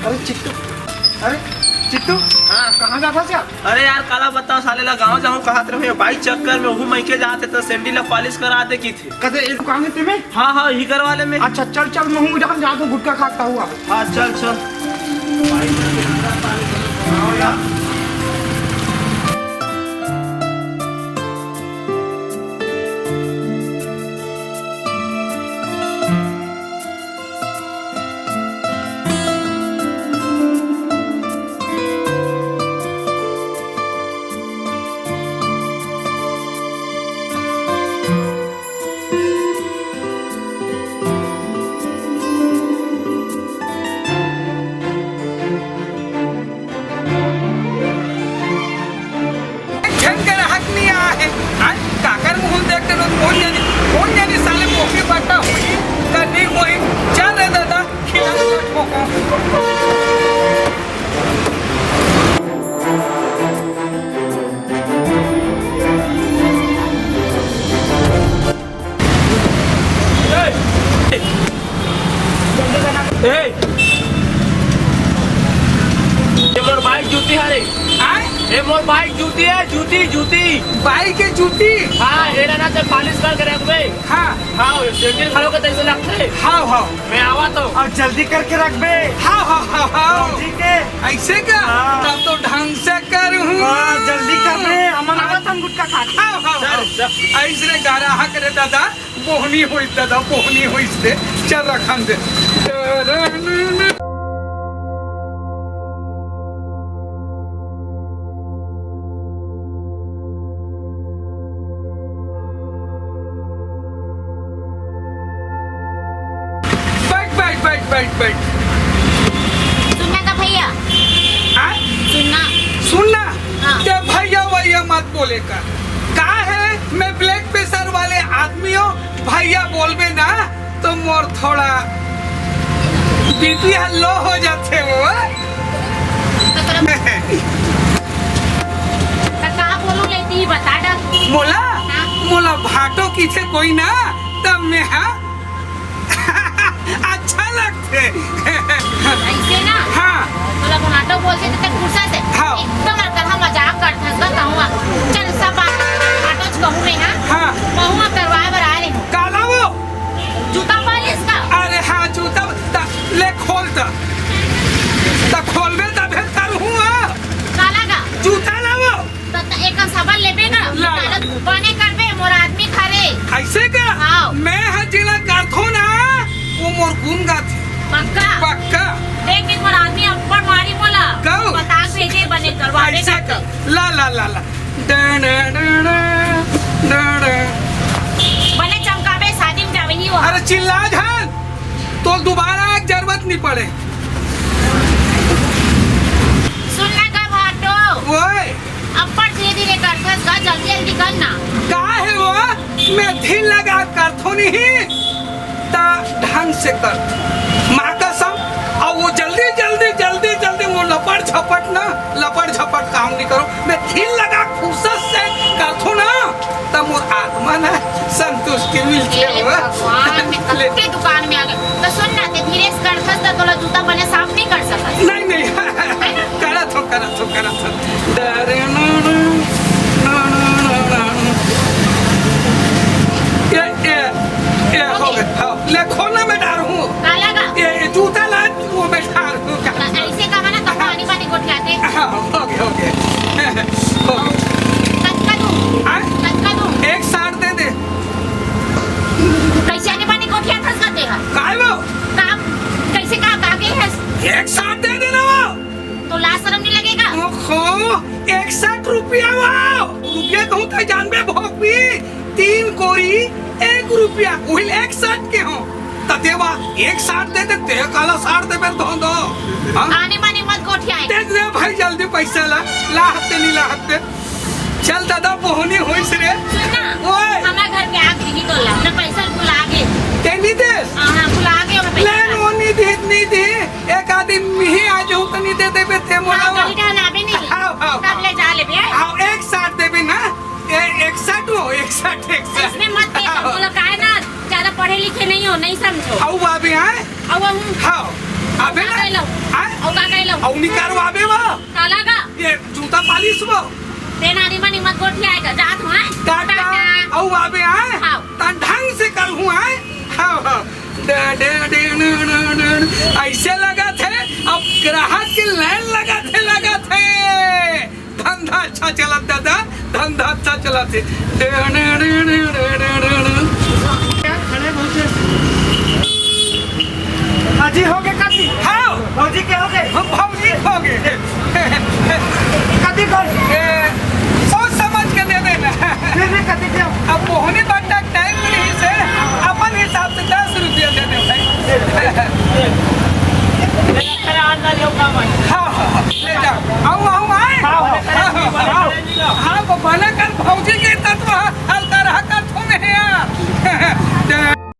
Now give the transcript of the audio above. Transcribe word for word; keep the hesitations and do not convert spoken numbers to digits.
अरे चित्तू, अरे चित्तू, हाँ। कहाँ जात हस यार? अरे यार, काला बताओ, साले ला गाँव जाहूँ कहत रहे, बाइक चक्कर में ओहू मइके जात हे, त सैंडल ला पालिश करा दे किथे। कते एक दुकान हे तेमे? हाँ, हाँ, इही घर वाले में। अच्छा, चल, चल, महूँ जात हूँ, गुटखा खात हूँ। हाँ, चल, चल। झन ग्राहक नइ आए हे। आज काकर मुंह देख के लोग कोन जानी, कोन जानी साले पोखरी बाटा होही, का नइ होही। चल रे दादा, खिला के ठोको। ए! ये मोर बाइक जूती हरे। आय? ये मोर बाइक जूती हे, जूती, जूती। बाइक के जूती? हाँ, एला ना ते पालिश करके रखबे। हाँ। हाँ, ये सैंडल घलो के तइसे लगथे। हाँ, हाँ। मैं आवा तो। अउ जल्दी करके रखबे। हाँ, हाँ, हाँ, हाँ। ठीक हे। अइसे का? हाँ। तब तो ढंग से करहूँ। हाँ, जल्दी करबे, हमन आवत हन गुटखा खा के। हाँ, हाँ, चल, हाँ। चल। अइसने ग्राहक रे दादा, बोहनी होइस दादा, बोहनी होइस रे। चल रखन दे। बइठ, बइठ, बइठ, बइठ, बइठ। सुनना का भइया? हाँ? सुनना। सुनना? हाँ। ते भइया वइया मत बोले कर। का हे, मैं blood pressure वाले आदमी हूँ, भइया बोलबे ना, त मोर थोड़ा बीपी ह लो हो जाथे वो। त तोला, त का बोलूं ले, ती बता डर। मोला, हाँ। मोला भाटो किथे कोई ना, तब मैं, हाँ, अच्छा लगथे। अइसे ना? हाँ। तोला भाटो बोलथे त ते गुस्सा से। हाँ। एकदम अकरहा मजाक करथस गा, कहूँ आ। चल, सब बात भाटोच कहूँ मैं, हाँ? हाँ। कहूँ आ करवाए बर आए रहे हूँ। काला वो? जूता पालिश का? अरे हाँ, जूता, त, ले खोल त। त खोलबे तभे करहूँ, हाँ। काला का? जूता ला वो। त, त एक साबन लेबे ना, ला, ला। बने करबे, मोर आदमी खा रे। अइसे का? हाँ। मैं ह जेला करथों ना, वो मोर गुन गाथे। पक्का? पक्का। देख, देख, मोर आदमी अब्बड़ मारी मोला। कहूँ? बता भेजे, बने करवाबे अइसे करबे। का? ला, ला, ला, ला। डा, डा, डा, डा, डा, डा। बने चमकाबे, शादी में जावही हो। अरे चिल्ला झन, तोल दुबारा आए के जरूरत नइ पड़े। सुन ना गा भाटो। ओए। अब्बड़ धीरे धीरे करथस गा, जल्दी जल्दी कर ना। का हे वो? मैं धीर लगा करथों नहीं। त ढंग से कर, माँ कसम। अउ वो जल्दी, जल्दी, जल्दी, जल्दी वो लपट झपट ना, लपट झपट काम नइ करो। मैं धीर लगा फुर्सत से करथों ना, त मोर आत्मा ना संतुष्टि मिलथे। हे हो। भगवान, मैं ले। कतके दुकान में आ गे। त सुन ना, ते धीरे से करथस त तोला जूता बने साफ नइ कर सकस। नहीं, नहीं, करथों, करथों, करथों। ये, ये, ये हो गे। हाँ, ले खोल ना, मैं डारहूँ। काला का? ये, ये जूता ला, वो मैं डारहूँ का? अइसे कहा ना, त आनी बानी गोठियाथे। हाँ, हो गे, हो गे। हो गे। कतका दूँ? हाँ? कतका दूँ? एक साठ दे दे। कइसे आनी बानी गोठियाथस गा ते हा? काय वो? का, कइसे का, का के हस? एक साठ दे दे ना वो। तोला सरम नइ लगे गा? ओहो, इकसठ रुपया वो। रुपया कहूँ त जानबे भोकबी, तीन कोरी एक रुपया, उहिल इकसठ के हो। त देवा, एक साठ दे दे, ते काला साठ देबे धोंदो। हाँ? आनी बानी मत गोठियाए। दे दे भाई, जल्दी पइसा ला, ला हत्ते नइ ला हत्ते। चल दादा, बोहनी होइस रे। सुन ना, ओए। हमर घर के आग दिही तोला, मैं पइसा भुला गे। ते नइ देस? हाँ, हाँ, भुला गे, मैं पइसा ले ला। नो, नइ दिही, नइ दिही। एक आदमी मिही आ जाहूँ त नइ दे देबे ते मोला। हाँ, कभी ठन आबे नइ। हाँ, हाँ, तब हाँ। ले जा लेबे, हैं? हाँ, एक साठ देबे ना। ए, इकसठ हो, इकसठ, इकसठ। अइसने मत दे, हाँ। तोला काय ना, ज्यादा पढ़े लिखे नइ हो, नइ समझो। अउ अभी आए? अउ अहूँ। हाँ। आबे ना। आय? अउ का कहे लो? अउ निकारवाबे वा। काला का? ये जूता पालिस वो। ते नानी मनी मत गोठियाय का, जात हूँ, आय? टाटा। टाटा। अउ आबे, आय? हाँ। तान ढंग से करहूँ, आय? हाँ, हाँ। डे, डे, डे, न, न, न, न। अइसे लगथे, अब ग्राहक के लाइन लगथे, लगथे। धंधा अच्छा चलत दादा, धंधा अच्छा चलत हे। अजी हो के कति?